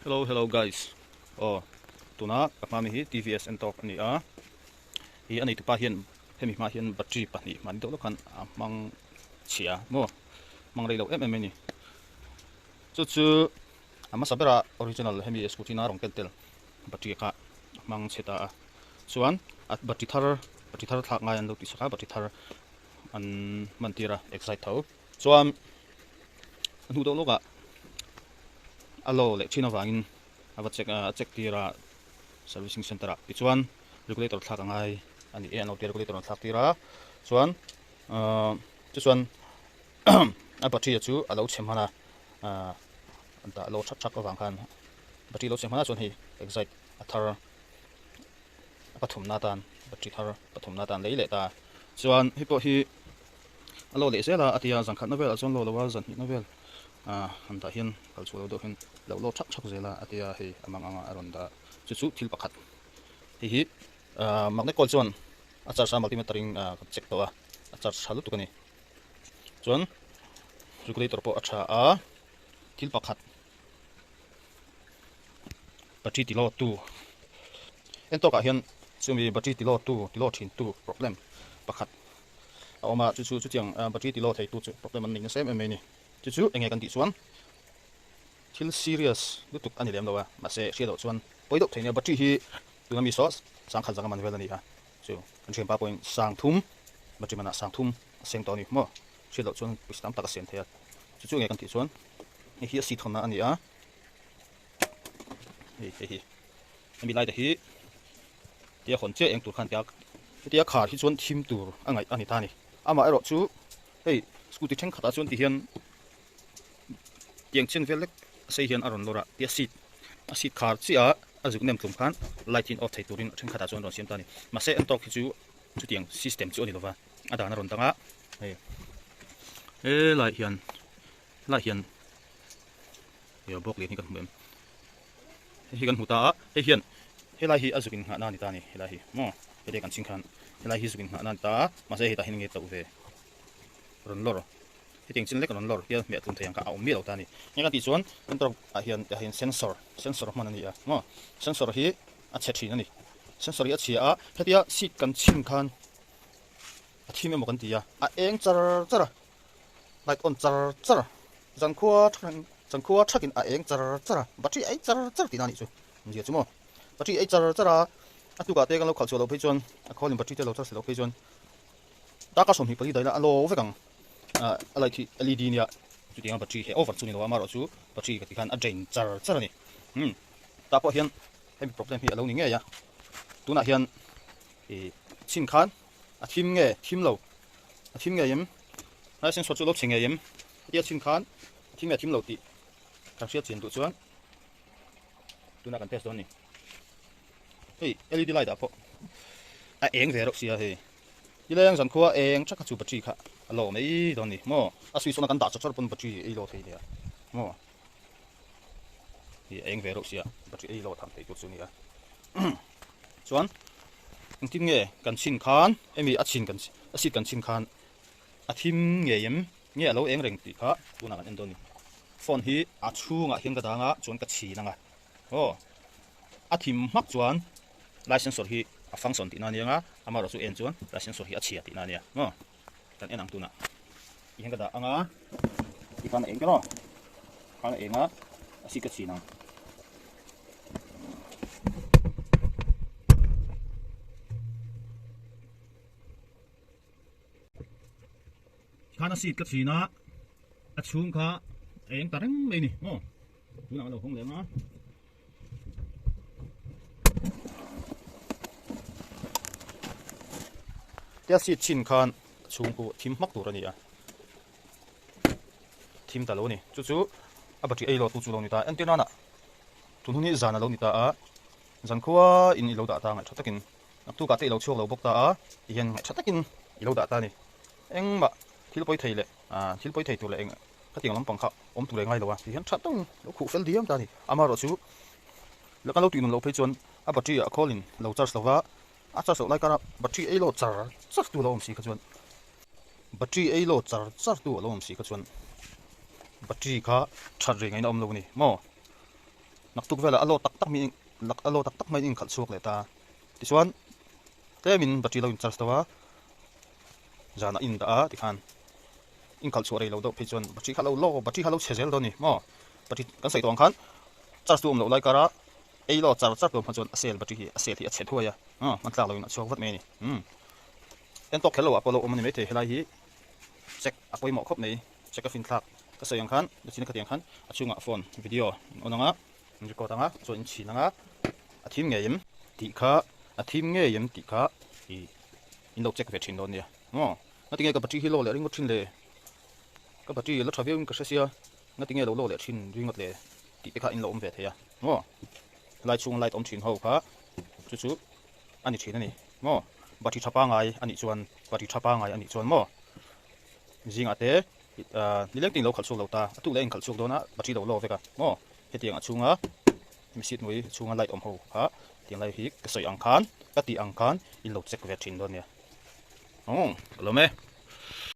Hello hello guys aw tuna ka hma mi hi TVS Ntorq a ni a hi a neitupa hian hemi hma hian battery pahnih hman deuh lawk khan a hmang chhia maw hmang rei lo em em mai a ni chu chu a hmasa bera original hemi scooty na rawn ken tel battery kha a hmang chhe ta a chuan a battery thar battery thar thlak ngai an lo tih sak a battery thar an hman tir a excite tho. Chuan a hnu deuh lawkah a low leh thin avangin a va check a check tir a servicing center ah tichuan regulator thlak a ngai a ni e an lo tia regulator an thlak tir a chuan ahh tichuan a battery chu a lo chhe hman a ahh an tah low thak thak avang khan battery lo chhe hman a chuan hei excite a thar a pathumna atan battery thar pathumna atan lei leh ta chuan hei pawh hi. A lo leh zel a, a ti a, zan khatna velah chuan lo lo a, zan hnihna vel ah han dah hian kal chhuah lo deuh hian lo lo thak thak zel a, a ti a, hei a mang anga a rawn dah chu chu thil pakhat hei hi ah magnet coil chuan a charge a multimeter in ah ka check tawh a, a charge tha lutuk a ni chuan regulator pawh a tha a, thil pakhat battery ti load tu en tawkah hian chumi battery ti load tu ti load thin tu problem pakhat. a awm a chu chu chutiang battery ti load thei tu chu problem an nei nasa em em mai a ni chu chu enge kan tih chuan thil serious lutuk a ni lem lo a mahse hriat loh chuan pawi deuh thei nia battery hi tuna mi saw sangkhat zanga man vel a ni a chu kan thianpa pawhin sang thum battery manah sang thum a seng tawh a ni maw hriat loh chuan pawisa tam tak a siam thei a chu chu enge kan tih chuan hei hi a seat hawnna a ni a hei hei hi hemi lai te hi tia hawn chiah eng tur khan tia hetia khar hi chuan thim tur a ngaih a ni ta a ni amah erawh chu hei scooty thenkhatah chuan ti hian tiang chen vel lek a sei hian a rawn lawr a tia seat a seat khar chiah a a zuk nem tlum khan light hi off thei turin thenkhatah chuan rawn siam ta a ni mahse en tawk hi chu chutiang system chu a ni lova a dan a rawn dang a hei helaiah hian helaiah hian bawk lian hi kan hmu em. Hei hi kan hmu ta a, hei hian helai hi a zuk in nghahna a ni ta a ni, helai hi maw helai kan chhing khan helai hi zuk in nghahna a ni ta a, mahse hetah hian nge tauh ve rawn lawr hetiang chin lek rawn lawr hian hmeh tlum thei ang kha a awm miah lo ta a ni. Eng a tih chuan Ntorq ah hian tah hian sensor sensor hman a ni a maw sensor hi a chhe thin a ni, sensor hi a chhia a hetia seat kan chhin khan a thim emaw kan ti a, a eng char char a. Light on char char zankhua thakin zankhua thakin a eng char char a battery a ei char char tihna a nih chu awmzia chu maw battery a ei char char a a tukah te kan lo khalh chhuah loh phei chuan a khawlin battery te lo charge loh phei chuan darkar 24 daih la a lo vek ang ah a light hi led nia chutianga battery he over chu ni lo a amaherawh chu battery ka tih khan a drain char char a ni umm tah pawh hian hemi problem hi a lo ni ngei a tunah hian ih chhin khan a thim nge thim lo. A thim ngei em? Hnai sensor chu a lo chhe ngei em? Hetia chhin khan a thim nge a thim lo tih kan hriat chian duh chuan tunah kan test dawn a ni. Hei led light ah pawh a eng ve reuh sia hei. Nileng zan khua eng tha kha chu battery kha a lo mai dawn a ni maw? A switch on a kan dah chawt chawt pawn battery ei lo thei nia maw? Hei a eng ve reuh sia battery ei lo tham thei tur chu a ni a. Chuan engtin nge kan chhin khan hemi a chhin kan a seat kan chhin khan a thim ngei em nge a lo eng reng tih kha tunah kan en dawn a ni. Phone hi a chhungah hian ka dang a chuan ka chhin ang a aw a thim hmak chuan light sensor hi a function tihna a nia amaherawhchu en chuan light sensor hi a chhia tihna a nia maw kan en ang tunah ti hian ka dah ang a tikhan a eng ber aw khan a eng a a seat ka chhin ang. Khan a seat ka chhin a a chhung kha a eng ta reng mai a ni maw tunah ka lo hawng leh ang a. Tia seat chhin khan a chhung khu thim hmak tur a ni a thim ta lo a ni chu chu a battery ei lo tu chu lo ni ta entir nana tun hun hi zan a lo ni ta a zan khua in i lo dah ta ngaih tha takin naktuk ah te i lo chhuak lo bawk ta a ti hian ngaih tha takin i lo dah ta a ni engmah thil pawi thei leh ah thil pawi thei tur leh eng khatiang lampang kha awm tur leh ngai lo a ti hian tha takin lo khuh fel diam ta a ni amaherawh chu la kan lo tih nun loh phei chuan a battery ah khawl in lo charge lo va a charge loh lai kara battery ei lo char char tu a lo awm si kha chuan battery ei lo char char tu a lo awm si kha chuan battery kha that reng ain a awm lo a ni maw. Naktuk velah a load tak tak mai a load tak tak maiin inkhalh chhuak leh ta. Tichuan tlemin battery lo in charge deuh a, zanah in dah a tikhan inkhalh chhuah rei lo deuh phei chuan battery kha lo low battery kha lo chhe zel dawn a ni maw. Battery kan sawi tawh ang khan charge tu awm loh lai kara ei load char char tur hma chuan a cell battery hi a cell hi a chhe thuai a, hman tlak loin a chhuak vat mai a ni. Umm en tawk kher lo ah pawh lo awm a ni maithei helai hi check a pawimawh khawp mai. Check a finthlak ka sawi ang khan china khatiang khan a chhungah phone video in on anga in record anga chuan in chhin anga a thim ngei em tih kha a thim ngei em tih kha ih in lo check ve thin dawn nia maw ngatinge ka battery hi low leh ringawt thin le ka battery la tha viau in ka hre sia ngatinge lo low leh thin ringawt le tih te kha in lo awm ve thei a maw helai chhunga light awm thin ho kha chu chu a ni thin a ni maw battery tha pangai a nih chuan battery tha pangai a nih chuan maw. Zingah te nileng tin lo khalh chhuak lo ta, a tuk leh a inkhalh chhuak dawn a, battery lo law vek a maw? Hetiang a chhunga hemi seat hnuai chhunga light awm ho kha tiang lai hi ka sawi ang khan ka tih ang khan in lo check ve thin dawn nia. Aww ka lawm e.